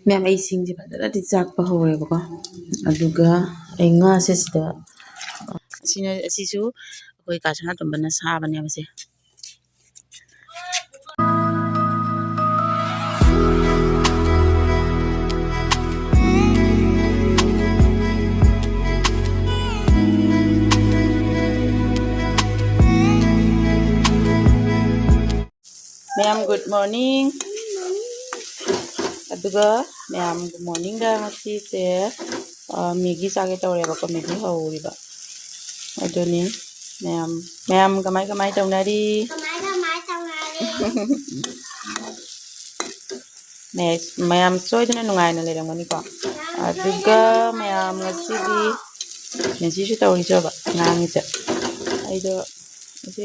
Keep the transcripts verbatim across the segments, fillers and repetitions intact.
ꯃꯌꯥꯝ, ꯑꯩ ꯁꯤꯡꯁꯦ ꯐꯖꯅꯗꯤ ꯆꯥꯛꯄ ꯍꯧꯔꯦꯕꯀꯣ꯫ ꯑꯗꯨꯒ ꯑꯩ ꯉꯥꯁꯦ ꯁꯤꯗ, ꯑꯁꯤꯅ, ꯑꯁꯤꯁꯨ ꯑꯩꯈꯣꯏ ꯀꯥ ꯁꯅꯥꯇꯣꯝꯕꯅ ꯁꯥꯕꯅꯦꯕ ꯁꯦ꯫ ꯃꯌꯥꯝ, good morning꯫ ꯑꯗꯨꯒ ꯃꯌꯥꯝ, good morningꯗ ꯉꯁꯤꯁꯦ, ꯑ, ꯃꯦꯒꯤ ꯆꯥꯒꯦ ꯇꯧꯔꯦꯕꯀꯣ, ꯃꯦꯒꯤ ꯍꯧꯔꯤꯕ꯫ ꯑꯗꯨꯅꯤ ꯃꯌꯥꯝ, ꯃꯌꯥꯝ ꯀꯃꯥꯏ ꯀꯃꯥꯏ ꯇꯧꯅꯔꯤ? ꯀꯃꯥꯏ ꯀꯃꯥꯏ ꯇꯧꯅꯔꯤ? ꯃꯌꯥꯝ ꯁꯣꯏꯗꯅ ꯅꯨꯡꯉꯥꯏꯅ ꯂꯩꯔꯝꯒꯅꯤꯀꯣ꯫ ꯑꯗꯨꯒ ꯃꯌꯥꯝ ꯉꯁꯤꯗꯤ ꯃꯦꯒꯤꯁꯨ ꯇꯧꯔꯤꯁꯦꯕ, ꯉꯥꯡꯉꯤꯁꯦ꯫ ꯑꯩꯗꯣ ꯁꯤ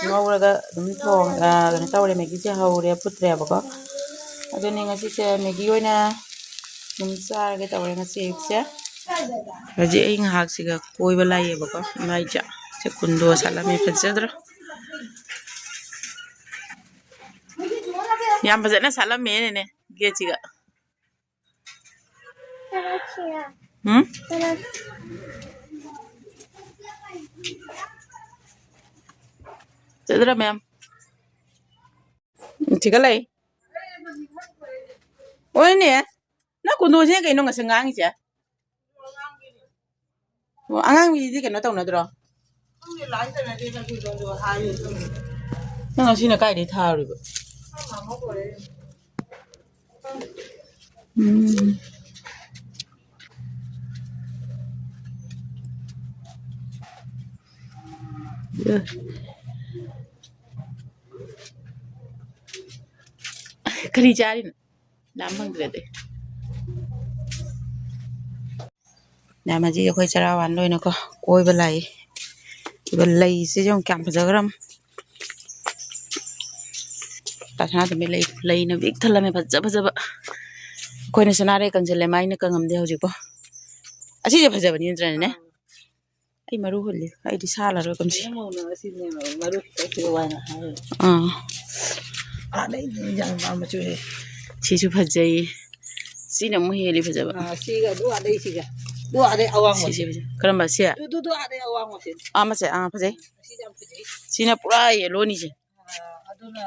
ꯉꯧꯔꯒ ꯑꯗꯨꯝ ꯊꯣꯡ-, ꯑ, ꯀꯩꯅꯣ ꯇꯧꯔꯦ, ꯃꯦꯒꯤꯁꯦ ꯍꯧꯔꯦ, ꯐꯨꯠꯇ꯭ꯔꯦꯕꯀꯣ꯫ ꯑꯗꯨꯅꯤ ꯉꯁꯤꯁꯦ ꯃꯦꯒꯤ ꯑꯣꯏꯅ ꯑꯗꯨꯝ ꯆꯥꯔꯒꯦ ꯇꯧꯔꯦ ꯉꯁꯤ ꯑꯌꯨꯛꯁꯦ꯫ ꯍꯧꯖꯤꯛ ꯑꯩ ꯉꯥꯏꯍꯥꯛꯁꯤꯒ ꯀꯣꯏꯕ ꯂꯥꯛꯏꯌꯦꯕꯀꯣ, ꯏꯃꯥ ꯏꯆꯥ꯫ ꯁꯦ ꯀꯨꯟꯗꯣ ꯁꯥꯠꯂꯝꯃꯦ, ꯐꯖꯗ꯭ꯔꯣ? ꯌꯥꯝ ꯐꯖꯅ ꯁꯥꯠꯂꯝꯃꯦꯅꯦ ꯒꯦꯠꯁꯤꯒ꯫ ꯎꯝ? ꯆꯠꯂꯔ ꯃꯌꯥꯝ꯫ ꯎꯝ, ꯊꯤꯒꯠꯂꯛꯏ꯫ ꯍꯣꯏꯅꯦ꯫ ꯅꯪ ꯀꯨꯟꯗꯣꯁꯤꯅ ꯀꯩꯅꯣ ꯉꯁꯤ ꯉꯥꯡꯉꯤꯁꯦ? ꯑꯣ, ꯑꯉꯥꯡꯒꯤꯗꯤ ꯀꯩꯅꯣ ꯇꯧꯅꯗ꯭ꯔꯣ? ꯅꯪ ꯉꯁꯤꯅ ꯀꯥꯏꯗꯩ ꯊꯥꯔꯨꯔꯤꯕ? ꯎꯝ꯫ ꯀꯔꯤ ꯆꯥꯔꯤꯅꯣ? ꯂꯥꯝ ꯐꯪꯗ꯭ꯔꯗꯤ꯫ ꯃꯌꯥꯝ, ꯍꯧꯖꯤꯛ ꯑꯩꯈꯣꯏ ꯆꯔꯥ ꯋꯥꯟ ꯂꯣꯏꯅꯀꯣ ꯀꯣꯏꯕ ꯂꯥꯛꯏ꯫ ꯑꯗꯨꯒ ꯂꯩꯁꯦ ꯌꯦꯡꯉꯨ ꯀꯌꯥꯝ ꯐꯖꯈ꯭ꯔꯕ꯫ ꯀꯥ ꯁꯅꯥꯇꯣꯝꯕꯤ ꯂꯩ, ꯂꯩꯅ ꯄꯤꯛ ꯊꯜꯂꯝꯃꯦ ꯐꯖ ꯐꯖꯕ꯫ ꯑꯩꯈꯣꯏꯅ ꯁꯅꯥꯔꯩ ꯀꯪꯁꯤꯜꯂꯦ, ꯃꯥꯏꯅ ꯀꯪꯉꯝꯗꯦ ꯍꯧꯖꯤꯛꯄꯣ꯫ ꯑꯁꯤꯁꯦ ꯐꯖꯕꯅꯤ ꯅꯠꯇ꯭ꯔꯅꯦ? ꯑꯩ ꯃꯔꯨ ꯍꯨꯜꯂꯤ꯫ ꯑꯩꯗꯤ ꯁꯥꯠꯂꯔꯣꯏ ꯀꯨꯝꯁꯤ꯫ ꯃꯔꯨ ꯈꯤꯇꯪ ꯁꯤꯗ ꯋꯥꯏꯅ ꯍꯥꯏꯔꯦ꯫ ꯑꯥ꯫ ꯑꯥꯗꯩꯗꯤ ꯌꯥꯝ ꯄꯥꯝꯕꯁꯨ ꯍꯦꯛ꯫ ꯁꯤꯁꯨ ꯐꯖꯩ꯫ ꯁꯤꯅ ꯑꯃꯨꯛ ꯍꯦꯜꯂꯤ ꯐꯖꯕ꯫ ꯑꯥ, ꯁꯤꯒ ꯑꯗꯨ ꯑꯥꯗꯩ ꯁꯤꯒ꯫ ꯑꯗꯨ ꯑꯥꯗꯩ ꯑꯋꯥꯡꯕꯁꯦ꯫ ꯁꯤꯁꯦ ꯐꯖꯩ꯫ ꯀꯔꯝꯕ? ꯁꯤ? ꯑꯗꯨ, ꯑꯗꯨ, ꯑꯗꯨ ꯑꯥꯗꯩ ꯑꯋꯥꯡꯕꯁꯦ꯫ ꯑꯥ, ꯃꯁꯦ, ꯑꯥ, ꯐꯖꯩ꯫ ꯁꯤꯁꯦ ꯌꯥꯝ ꯐꯖꯩ꯫ ꯁꯤꯅ ꯄꯨꯔꯥ ꯌꯦꯜꯂꯣꯅꯤꯁꯦ꯫ ꯑꯥ, ꯑꯗꯨꯅ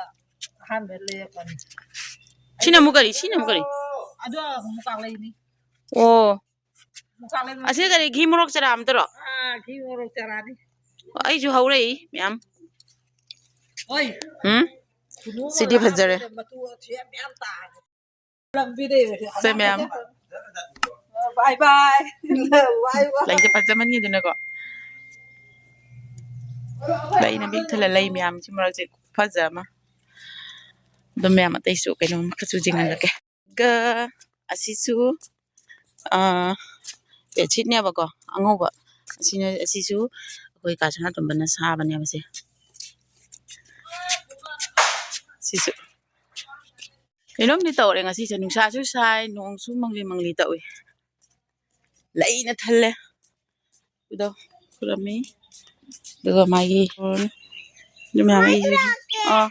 ꯑꯍꯥꯟꯕ ꯂꯩꯔꯛꯄꯅꯤ꯫ ꯁꯤꯅ ꯑꯃꯨꯛ ꯀꯔꯤ? ꯁꯤꯅ ꯑꯃꯨꯛ ꯀꯔꯤ? ꯑꯗꯣ ꯑꯃꯨꯛ ꯀꯥꯡꯂꯩꯅꯤ꯫ ꯑꯣ꯫ ꯑꯃꯨꯛ ꯀꯥꯡꯂꯩ꯫ ꯑꯁꯤ ꯀꯔꯤ? ꯘꯤ ꯃꯣꯔꯣꯛ ꯆꯔꯥ ꯑꯝꯇꯔꯣ? ꯑꯥ, ꯘꯤ ꯃꯣꯔꯣꯛ ꯆꯔꯥꯅꯤ꯫ ꯑꯩꯁꯨ ꯍꯧꯔꯛꯏ ꯃꯌꯥꯝ꯫ ꯍꯣꯏ꯫ ꯎꯝ? ꯁꯤꯗꯤ ꯐꯖꯔꯦ꯫ ꯃꯇꯨ ꯑꯁꯤ ꯌꯥꯝ ꯃꯌꯥꯝ ꯇꯥꯔꯦ꯫ ꯂꯝꯕꯤꯗ ꯌꯦꯡꯉꯁꯤ꯫ ꯁꯦ ꯃꯌꯥꯝ꯫ ꯕꯥꯏ ꯕꯥꯏ꯫ ꯕꯥꯏ ꯕꯥꯏ꯫ ꯂꯩꯁꯦ ꯐꯖꯃꯟꯒꯤꯗꯅꯀꯣ꯫ ꯂꯩꯅ ꯄꯤꯛ ꯊꯜꯂꯦ, ꯂꯩ ꯃꯌꯥꯝꯁꯤ ꯃꯔꯛꯁꯦ ꯈꯨꯐꯖ ꯑꯃ꯫ ꯑꯗꯨꯝ ꯃꯌꯥꯝ ꯑꯇꯩꯁꯨ ꯀꯩꯅꯣꯝ ꯈꯔꯁꯨ ꯌꯦꯡꯍꯜꯂꯛꯀꯦ꯫ ꯒ ꯑꯁꯤꯁꯨ, ꯑꯥ, bedsheetꯅꯦꯕꯀꯣ, ꯑꯉꯧꯕ꯫ ꯑꯁꯤꯅ, ꯑꯁꯤꯁꯨ ꯑꯩꯈꯣꯏ ꯀꯥ ꯁꯅꯥꯇꯣꯝꯕꯅ ꯁꯥꯕꯅꯦꯕ ꯁꯦ꯫ ꯁꯤꯁꯨ꯫ ꯀꯩꯅꯣꯝꯗꯤ ꯇꯧꯔꯦ ꯉꯁꯤꯁꯦ, ꯅꯨꯡꯁꯥꯁꯨ ꯁꯥꯏ, ꯅꯣꯡꯁꯨ ꯃꯪꯂꯤ ꯃꯪꯂꯤ ꯇꯧꯏ꯫ ꯂꯩꯅ ꯊꯜꯂꯦ꯫ ꯑꯗꯣ ꯈꯨꯔꯝꯃꯤ꯫ ꯑꯗꯨꯒ ꯃꯥꯒꯤ ꯑꯗꯨ ꯃꯌꯥꯝ ꯑꯩꯁꯦ, ꯑꯥ,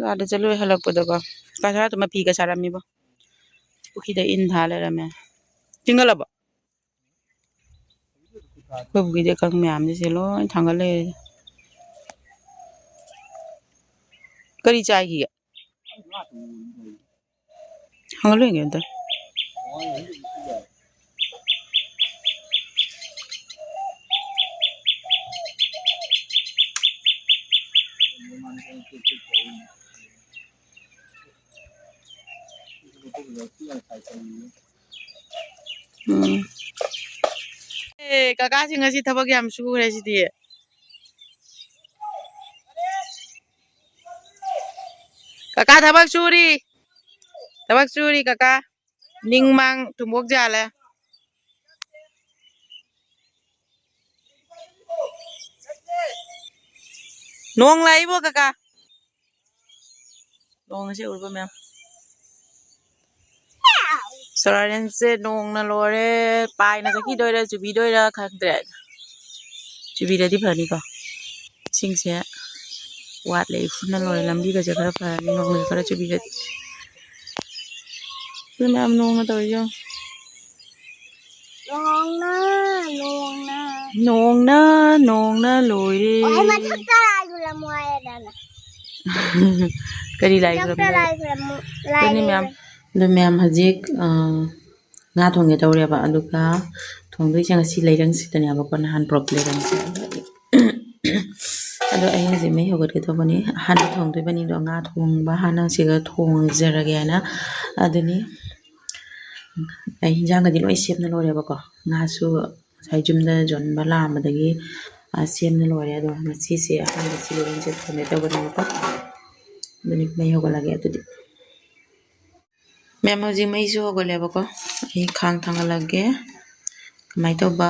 ꯑꯥꯗ ꯆꯠꯂꯨꯔꯦ ꯍꯜꯂꯛꯄꯗꯀꯣ꯫ ꯀꯥ ꯁꯅꯥꯇꯣꯝꯕ ꯐꯤꯒ ꯁꯥꯔꯝꯃꯤꯕꯣ꯫ ꯄꯨꯈ꯭ꯔꯤꯗ ꯏꯟ ꯊꯥ ꯂꯩꯔꯝꯃꯦ꯫ ꯆꯤꯡꯒꯠꯂꯕꯣ? ꯑꯩꯈꯣꯏ ꯄꯨꯈ꯭ꯔꯤꯗ ꯀꯪ ꯃꯌꯥꯝꯁꯦ ꯂꯣꯏ ꯊꯥꯡꯒꯠ ꯂꯩꯔꯦ꯫ ꯀꯔꯤ ꯆꯥꯏꯈꯤꯒꯦ? ꯍꯪꯒꯠꯂꯨ ꯌꯦꯡꯒꯦ ꯑꯝꯇ꯫ ꯎꯝ꯫ ꯑꯦ, ꯀꯀꯥꯁꯤꯡ ꯉꯁꯤ ꯊꯕꯛ ꯌꯥꯝ ꯁꯨꯈ꯭ꯔꯦ ꯁꯤꯗꯤ꯫ ꯀꯀꯥ ꯊꯕꯛ ꯁꯨꯔꯤ꯫ ꯊꯕꯛ ꯁꯨꯔꯤ ꯀꯀꯥ꯫ ꯅꯤꯡ ꯃꯥꯡ ꯊꯨꯝꯕꯣꯛ ꯌꯥꯜꯂꯦ꯫ ꯅꯣꯡ ꯂꯥꯛꯏꯕꯣ ꯀꯀꯥ꯫ ꯅꯣꯡꯁꯦ ꯎꯔꯕ ꯃꯌꯥꯝ? ꯁꯣꯔꯥꯔꯦꯟꯁꯦ ꯅꯣꯡꯅ ꯂꯣꯏꯔꯦ꯫ ꯄꯥꯏꯅ ꯆꯠꯈꯤꯗꯣꯏꯔꯥ ꯆꯨꯕꯤꯗꯣꯏꯔꯥ ꯈꯪꯗ꯭ꯔꯦ꯫ ꯆꯨꯕꯤꯔꯗꯤ ꯐꯅꯤꯀꯣ꯫ ꯏꯁꯤꯡꯁꯦ ꯋꯥꯠꯂꯦ, ꯏꯐꯨꯟꯅ ꯂꯣꯏꯔꯦ꯫ ꯂꯝꯕꯤꯒꯁꯦ ꯈꯔ ꯐꯔꯅꯤ ꯅꯣꯡꯁꯦ ꯈꯔ ꯆꯨꯕꯤꯔꯗꯤ꯫ ꯑꯗꯨ ꯃꯌꯥꯝ ꯅꯣꯡꯅ ꯇꯧꯔꯤꯁꯦ ꯌꯦꯡꯉꯣ꯫ ꯅꯣꯡꯅ ꯅꯣꯡꯅ ꯅꯣꯡꯅ ꯅꯣꯡꯅ ꯂꯣꯏꯔꯦ꯫ ꯑꯣ ꯑꯩ ꯃꯊꯛꯇ ꯂꯥꯏ ꯈꯨꯔꯝꯃꯣ ꯍꯥꯏꯔꯗꯅ꯫ ꯀꯔꯤ ꯂꯥꯏ ꯃꯊꯛꯇ ꯈꯨꯔꯝꯃꯤꯅꯣ? ꯂꯥꯏ ꯈꯨꯔꯝꯃꯣ꯫ ꯂꯥꯏ ꯑꯗꯨꯅꯤ ꯃꯌꯥꯝ꯫ ꯑꯗꯨ ꯃꯌꯥꯝ ꯍꯧꯖꯤꯛ ꯑ, ꯉꯥ ꯊꯣꯡꯒꯦ ꯇꯧꯔꯦꯕ꯫ ꯑꯗꯨꯒ ꯊꯣꯡꯗꯣꯏꯁꯦ ꯉꯁꯤ ꯂꯩꯔꯪꯁꯤꯗꯅꯦꯕꯀꯣ, ꯅꯍꯥꯟ ꯄꯨꯔꯛꯄ ꯂꯩꯔꯪꯁꯦ꯫ ꯑꯗꯣ ꯑꯩ ꯍꯧꯖꯤꯛ ꯃꯩ ꯍꯧꯒꯠꯀꯦ ꯇꯧꯕꯅꯤ꯫ ꯑꯍꯥꯟꯕ ꯊꯣꯡꯗꯣꯏꯕꯅꯤꯗꯣ, ꯉꯥ ꯊꯣꯡꯕ ꯍꯥꯟꯅ ꯁꯤꯒ ꯊꯣꯡꯖꯔꯒꯦꯅ꯫ ꯑꯗꯨꯅꯤ ꯑꯩ ꯍꯤꯟꯖꯥꯡꯒꯗꯤ ꯂꯣꯏ ꯁꯦꯝꯅ ꯂꯣꯏꯔꯦꯕꯀꯣ꯫ ꯉꯥꯁꯨ ꯉꯁꯥꯏ ꯌꯨꯝꯗ ꯌꯣꯟꯕ ꯂꯥꯛꯑꯝꯕꯗꯒꯤ, ꯑ, ꯁꯦꯝꯅ ꯂꯣꯏꯔꯦ꯫ ꯑꯗꯣ ꯉꯁꯤꯁꯦ ꯑꯍꯥꯟꯕ ꯁꯤ ꯂꯩꯔꯪꯁꯦ ꯊꯣꯡꯒꯦ ꯇꯧꯕꯅꯦꯕꯀꯣ꯫ ꯑꯗꯨꯅꯤ ꯃꯩ ꯍꯧꯒꯠꯂꯒꯦ ꯑꯗꯨꯗꯤ꯫ ꯃꯌꯥꯝ ꯍꯧꯖꯤꯛ ꯃꯩꯁꯨ ꯍꯧꯒꯠꯂꯦꯕꯀꯣ꯫ ꯑꯩ ꯈꯥꯡ ꯊꯥꯡꯒꯠꯂꯒꯦ꯫ ꯀꯃꯥꯏꯅ ꯇꯧꯕ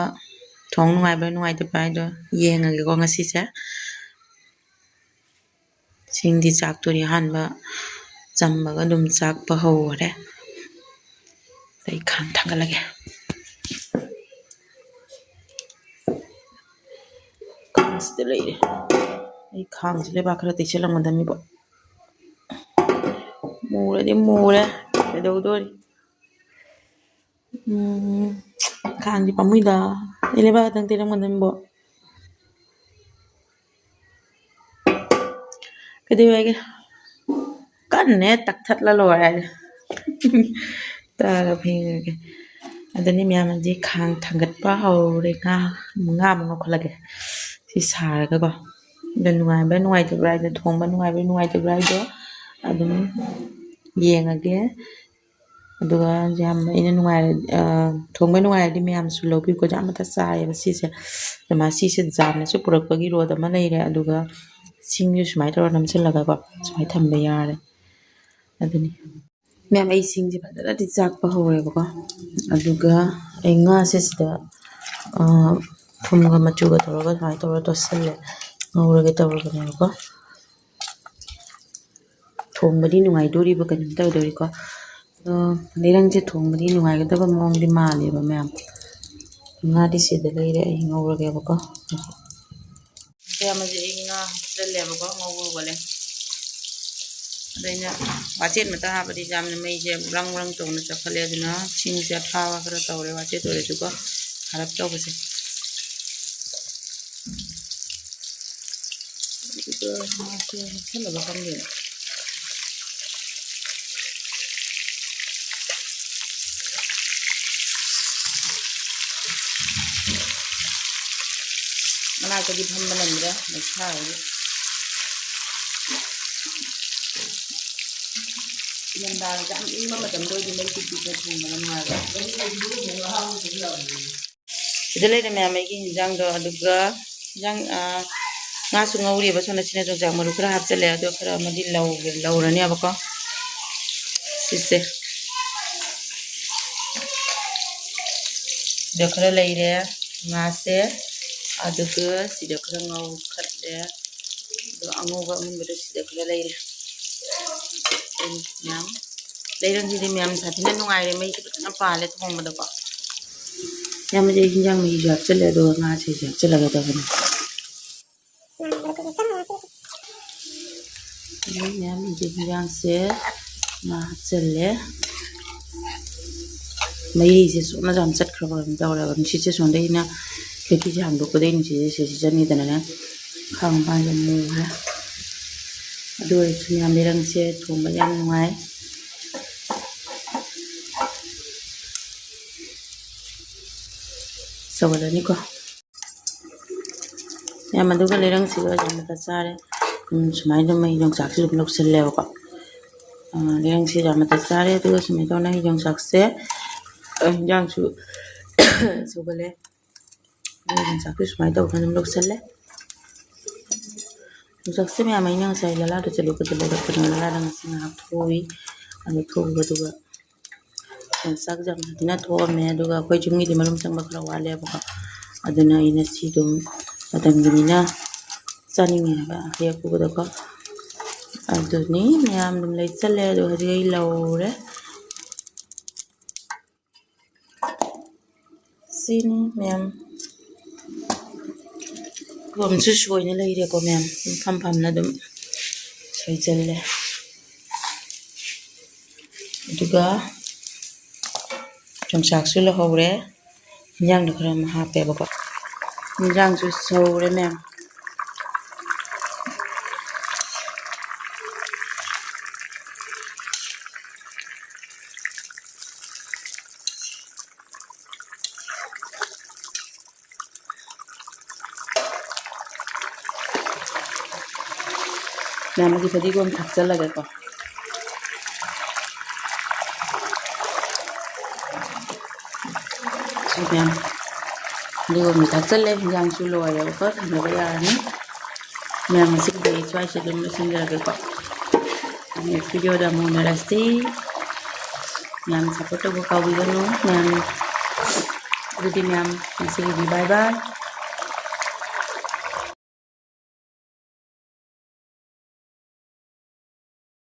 ꯊꯣꯡ ꯅꯨꯡꯉꯥꯏꯕ꯭ꯔꯥ ꯅꯨꯡꯉꯥꯏꯇꯕ꯭ꯔꯥ ꯍꯥꯏꯗꯣ ꯌꯦꯡꯉꯒꯦꯀꯣ ꯉꯁꯤꯁꯦ꯫ ꯁꯤꯡꯗꯤ ꯆꯥꯛꯇꯣꯔꯤ ꯑꯍꯥꯟꯕ ꯆꯝꯕꯒ ꯑꯗꯨꯝ ꯆꯥꯛꯄ ꯍꯧꯔꯦ꯫ ꯑꯩ ꯈꯥꯡ ꯊꯥꯡꯒꯠꯂꯒꯦ꯫ ꯈꯥꯡꯁꯤꯗ ꯂꯩꯔꯦ꯫ ꯑꯩ ꯈꯥꯡꯁꯤ ꯂꯩꯕꯥꯛ ꯈꯔ ꯇꯩꯁꯜꯂꯝꯒꯗꯕꯅꯤꯕꯣ꯫ ꯃꯨꯔꯗꯤ ꯃꯨꯔꯦ꯫ ꯀꯩꯗꯧꯗꯣꯔꯤ? ꯎꯝ, ꯈꯥꯡꯗꯤ ꯄꯥꯝꯃꯨꯏꯗ꯫ ꯑꯩ ꯂꯩꯕꯥꯛ ꯈꯛꯇꯪ ꯇꯩꯔꯝꯒꯗꯕꯅꯤꯕꯣ꯫ ꯀꯩꯗꯧꯋꯦꯒꯦ? ꯀꯟꯅ ꯍꯦꯛ ꯇꯛꯊꯠꯂ ꯂꯣꯏꯔꯦ꯫ ꯇꯛꯑꯒ ꯐꯦꯡꯉꯒꯦ꯫ ꯑꯗꯨꯅꯤ ꯃꯌꯥꯝ, ꯍꯧꯖꯤꯛ ꯈꯥꯡ ꯊꯥꯡꯒꯠꯄ ꯍꯧꯔꯦ꯫ ꯉꯥ, ꯉꯥ ꯑꯃꯨꯛ ꯉꯧꯈꯠꯂꯒꯦ꯫ ꯁꯤ ꯁꯥꯔꯒꯀꯣ꯫ ꯑꯗꯣ ꯅꯨꯡꯉꯥꯏꯕ꯭ꯔꯥ ꯅꯨꯡꯉꯥꯏꯇꯕ꯭ꯔꯥ ꯍꯥꯏꯗꯣ, ꯊꯣꯡꯕ ꯅꯨꯡꯉꯥꯏꯕ꯭ꯔꯥ ꯅꯨꯡꯉꯥꯏꯇꯕ꯭ꯔꯥ ꯍꯥꯏꯗꯣ ꯑꯗꯨꯝ ꯌꯦꯡꯉꯒꯦ꯫ ꯑꯗꯨꯒ ꯌꯥꯝ ꯑꯩꯅ ꯅꯨꯡꯉꯥꯏꯔ-, ꯑ, ꯊꯣꯡꯕ ꯅꯨꯡꯉꯥꯏꯔꯗꯤ ꯃꯌꯥꯝꯁꯨ ꯂꯧꯕꯤꯌꯨꯀꯣ꯫ ꯌꯥꯝ ꯑꯃꯇ ꯆꯥꯏꯌꯦꯕ ꯁꯤꯁꯦ꯫ ꯑꯗꯨꯃꯥꯏꯅ ꯁꯤꯁꯦ ꯖꯥꯝꯅꯁꯨ ꯄꯨꯔꯛꯄꯒꯤ ꯔꯣꯗ ꯑꯃ ꯂꯩꯔꯦ꯫ ꯑꯗꯨꯒ ꯁꯤꯡꯁꯨ ꯁꯨꯃꯥꯏꯅ ꯇꯧꯔ ꯅꯝꯁꯤꯜꯂꯒꯀꯣ ꯁꯨꯃꯥꯏꯅ ꯊꯝꯕ ꯌꯥꯔꯦ꯫ ꯑꯗꯨꯅꯤ꯫ ꯃꯌꯥꯝ, ꯑꯩ ꯁꯤꯡꯁꯦ ꯐꯖꯅꯗꯤ ꯆꯥꯛꯄ ꯍꯧꯔꯦꯕꯀꯣ꯫ ꯑꯗꯨꯒ ꯑꯩ ꯉꯥꯁꯦ ꯁꯤꯗ, ꯑ, ꯊꯨꯝꯒ ꯃꯆꯨꯒ ꯇꯧꯔꯒ ꯁꯨꯃꯥꯏꯅ ꯇꯧꯔ ꯇꯣꯠꯁꯜꯂꯦ꯫ ꯉꯧꯔꯒꯦ ꯇꯧꯔꯕꯅꯦꯕꯀꯣ꯫ ꯊꯣꯡꯕꯗꯤ ꯅꯨꯡꯉꯥꯏꯗꯣꯔꯤꯕ ꯀꯩꯅꯣꯝ ꯇꯧꯗꯣꯔꯤꯀꯣ꯫ ꯑꯗꯣ ꯂꯩꯔꯪꯁꯦ ꯊꯣꯡꯕꯗꯤ ꯅꯨꯡꯉꯥꯏꯒꯗꯕ ꯃꯑꯣꯡꯗꯤ ꯃꯥꯜꯂꯦꯕ ꯃꯌꯥꯝ꯫ ꯉꯥꯗꯤ ꯁꯤꯗ ꯂꯩꯔꯦ, ꯑꯩ ꯉꯧꯔꯒꯦꯕꯀꯣ꯫ ꯃꯌꯥꯝ, ꯍꯧꯖꯤꯛ ꯑꯩ ꯉꯥ ꯍꯥꯞꯆꯜꯂꯦꯕꯀꯣ, ꯉꯧꯕ ꯍꯧꯒꯠꯂꯦ꯫ ꯑꯗ ꯑꯩꯅ ꯋꯥꯆꯦꯠ ꯃꯇꯥ ꯍꯥꯞꯄꯗꯤ ꯌꯥꯝꯅ ꯃꯩꯁꯦ ꯕ꯭ꯔꯪ ꯕ꯭ꯔꯪ ꯇꯧꯅ ꯆꯠꯈꯠꯂꯦ, ꯑꯗꯨꯅ ꯁꯤꯡꯁꯦ ꯑꯐꯥꯕ ꯈꯔ ꯇꯧꯔꯦ ꯋꯥꯆꯦꯠ ꯑꯣꯏꯔꯁꯨꯀꯣ, ꯈꯥꯔꯞ ꯇꯧꯕꯁꯦ꯫ ꯑꯗꯨꯒ ꯃꯥꯁꯦ ꯃꯨꯠꯁꯜꯂꯕ ꯈꯪꯗꯦꯅꯦ꯫ ꯃꯅꯥꯛꯇꯗꯤ ꯐꯝꯕ ꯉꯝꯗ꯭ꯔꯦ, ꯃꯩꯁꯥ ꯍꯧꯔꯦ꯫ ꯏꯪꯊꯝꯊꯥꯗ ꯌꯥꯝ ꯏꯪꯕ ꯃꯇꯝꯗ ꯑꯣꯏꯗꯤ ꯃꯩ ꯇꯤꯛ ꯇꯤꯛꯅ ꯊꯣꯡꯕꯅ ꯅꯨꯡꯉꯥꯏꯕ꯫ ꯁꯤꯗ ꯂꯩꯔꯦ ꯃꯌꯥꯝ ꯑꯩꯒꯤ ꯍꯤꯟꯖꯥꯡꯗꯣ, ꯑꯗꯨꯒ ꯍꯤꯟꯖꯥꯡ, ꯑ, ꯉꯥꯁꯨ ꯉꯧꯔꯤꯕ꯫ ꯁꯣꯝꯗ ꯁꯤꯅ ꯌꯣꯡꯆꯥꯛ ꯃꯔꯨ ꯈꯔ ꯍꯥꯞꯆꯜꯂꯦ, ꯑꯗꯣ ꯈꯔ ꯑꯃꯗꯤ ꯂꯧꯒꯦ-, ꯂꯧꯔꯅꯦꯕꯀꯣ꯫ ꯁꯤꯁꯦ꯫ ꯁꯤꯗ ꯈꯔ ꯂꯩꯔꯦ ꯉꯥꯁꯦ, ꯑꯗꯨꯒ ꯁꯤꯗ ꯈꯔ ꯉꯧꯈꯠꯂꯦ, ꯑꯗꯣ ꯑꯉꯧꯕ ꯑꯃꯨꯟꯕꯗꯣ ꯁꯤꯗ ꯈꯔ ꯂꯩꯔꯦ꯫ ꯃꯌꯥꯝ ꯂꯩꯔꯪꯁꯤꯗꯤ ꯃꯌꯥꯝ ꯁꯥꯊꯤꯅ ꯅꯨꯡꯉꯥꯏꯔꯦ, ꯃꯩꯁꯦ ꯐꯖꯅ ꯄꯥꯜꯂꯦ ꯊꯣꯡꯕꯗꯀꯣ꯫ ꯌꯥꯝꯕꯗꯤ ꯑꯩ ꯍꯤꯟꯖꯥꯡ ꯃꯍꯤꯁꯨ ꯍꯥꯞꯆꯜꯂꯦ, ꯑꯗꯨꯒ ꯉꯥꯁꯤꯁꯨ ꯍꯥꯞꯆꯜꯂꯒꯗꯕꯅꯤ꯫ ꯑꯗꯩ ꯃꯌꯥꯝ ꯍꯧꯖꯤꯛ ꯍꯤꯟꯖꯥꯡꯁꯦ ꯉꯥ ꯍꯥꯞꯆꯜꯂꯦ꯫ ꯃꯩꯁꯦ ꯁꯣꯝꯅ ꯌꯥꯝ ꯆꯠꯈ꯭ꯔꯕ ꯀꯩꯅꯣ ꯇꯧꯔꯦꯕ꯫ ꯅꯨꯡꯁꯤꯠꯁꯦ ꯁꯣꯝꯗꯩꯅ ꯈꯤꯔꯀꯤꯁꯦ ꯍꯥꯡꯗꯣꯛꯄꯗꯩ ꯅꯨꯡꯁꯤꯠꯁꯦ ꯁꯤꯗ ꯆꯪꯉꯤꯗꯅꯅꯦ, ꯈꯥꯡ ꯃꯄꯥꯟꯁꯦ ꯃꯨꯈ꯭ꯔꯦ꯫ ꯑꯗꯨ ꯑꯣꯏꯔꯁꯨ ꯃꯌꯥꯝ ꯂꯩꯔꯪꯁꯦ ꯊꯣꯡꯕ ꯌꯥꯝ ꯅꯨꯡꯉꯥꯏ꯫ ꯁꯧꯍꯜꯂꯅꯤꯀꯣ꯫ ꯌꯥꯝ, ꯑꯗꯨꯒ ꯂꯩꯔꯪꯁꯤꯒ ꯌꯥꯝꯅ ꯆꯥꯔꯦ꯫ ꯎꯝ, ꯁꯨꯃꯥꯏꯅ ꯑꯗꯨꯝ ꯑꯩ ꯌꯣꯡꯆꯥꯛꯁꯤ ꯑꯗꯨꯝ ꯂꯧꯁꯜꯂꯦꯕꯀꯣ꯫ ꯑ, ꯂꯩꯔꯪꯁꯤ ꯌꯥꯝꯅ ꯆꯥꯔꯦ꯫ ꯑꯗꯨꯒ ꯁꯨꯃꯥꯏꯅ ꯇꯧꯅ ꯑꯩ ꯌꯣꯡꯆꯥꯛꯁꯦ, ꯑ, ꯍꯤꯟꯖꯥꯡꯁꯨ ꯁꯧꯒꯠꯂꯦ꯫ ꯑꯗꯨꯒ ꯌꯣꯡꯆꯥꯛꯁꯨ ꯁꯨꯃꯥꯏꯅ ꯇꯧꯗꯅ ꯑꯗꯨꯝ ꯂꯧꯁꯜꯂꯦ꯫ ꯌꯣꯡꯆꯥꯛꯁꯦ ꯃꯌꯥꯝ ꯑꯩꯅ ꯉꯁꯥꯏ ꯂꯂꯥꯗ ꯆꯠꯂꯨꯕꯗ ꯂꯩꯔꯛꯄꯅꯦ꯫ ꯂꯂꯥꯗ ꯉꯁꯤ ꯉꯥꯏꯍꯥꯛ ꯊꯣꯛꯎꯏ꯫ ꯑꯗꯨ ꯊꯣꯛꯎꯕꯗꯨꯒ ꯆꯥꯛ ꯌꯥꯝ ꯐꯖꯅ ꯊꯣꯛꯑꯝꯃꯦ꯫ ꯑꯗꯨꯒ ꯑꯩꯈꯣꯏ ꯌꯨꯝꯒꯤꯗꯤ ꯃꯔꯨꯝ ꯆꯪꯕ ꯈꯔ ꯋꯥꯠꯂꯦꯕꯀꯣ, ꯑꯗꯨꯅ ꯑꯩꯅ ꯁꯤ ꯑꯗꯨꯝ ꯃꯇꯝꯒꯤꯅꯤꯅ ꯆꯥꯅꯤꯡꯉꯦ ꯍꯥꯏꯕ ꯍꯦꯛꯄꯗꯀꯣ꯫ ꯑꯗꯨꯅꯤ ꯃꯌꯥꯝ ꯑꯗꯨꯝ ꯂꯩꯆꯜꯂꯦ꯫ ꯑꯗꯣ ꯍꯧꯖꯤꯛ ꯑꯩ ꯂꯧꯔꯦ꯫ ꯁꯤꯅꯤ ꯃꯌꯥꯝ꯫ ꯀꯣꯝꯁꯨ ꯁꯣꯏꯅ ꯂꯩꯔꯦꯀꯣ ꯃꯌꯥꯝ, ꯃꯐꯝ ꯐꯝꯅ ꯑꯗꯨꯝ ꯁꯣꯏꯖꯜꯂꯦ꯫ ꯑꯗꯨꯒ ꯌꯣꯡꯆꯥꯛꯁꯨ ꯂꯧꯍꯧꯔꯦ꯫ ꯏꯟꯖꯥꯡꯗꯣ ꯈꯔ ꯑꯃ ꯍꯥꯞꯄꯦꯕꯀꯣ꯫ ꯏꯟꯖꯥꯡꯁꯨ ꯁꯧꯔꯦ ꯃꯌꯥꯝ꯫ ꯃꯌꯥꯝꯒꯤ ꯐꯗꯤꯒꯣꯝ ꯊꯥꯛꯆꯜꯂꯒꯦꯀꯣ꯫ ꯁꯤ ꯃꯌꯥꯝ ꯐꯗꯤꯒꯣꯝꯁꯨ ꯊꯥꯛꯆꯜꯂꯦ, ꯍꯤꯟꯖꯥꯡꯁꯨ ꯂꯣꯏꯔꯦꯕꯀꯣ, ꯊꯥꯡꯗꯕ ꯌꯥꯔꯅꯤ꯫ ꯃꯌꯥꯝ ꯉꯁꯤꯒꯤꯗꯤ ꯑꯩ ꯁ꯭ꯋꯥꯏꯁꯤꯗ ꯑꯗꯨꯝ ꯂꯣꯏꯁꯤꯟꯖꯔꯒꯦꯀꯣ꯫ Next videoꯗ ꯑꯃꯨꯛ ꯎꯅꯔꯁꯤ꯫ ꯃꯌꯥꯝ support ꯇꯧꯕ ꯀꯥꯎꯕꯤꯒꯅꯨ ꯃꯌꯥꯝ꯫ ꯑꯗꯨꯗꯤ ꯃꯌꯥꯝ ꯉꯁꯤꯒꯤꯗꯤ bye bye꯫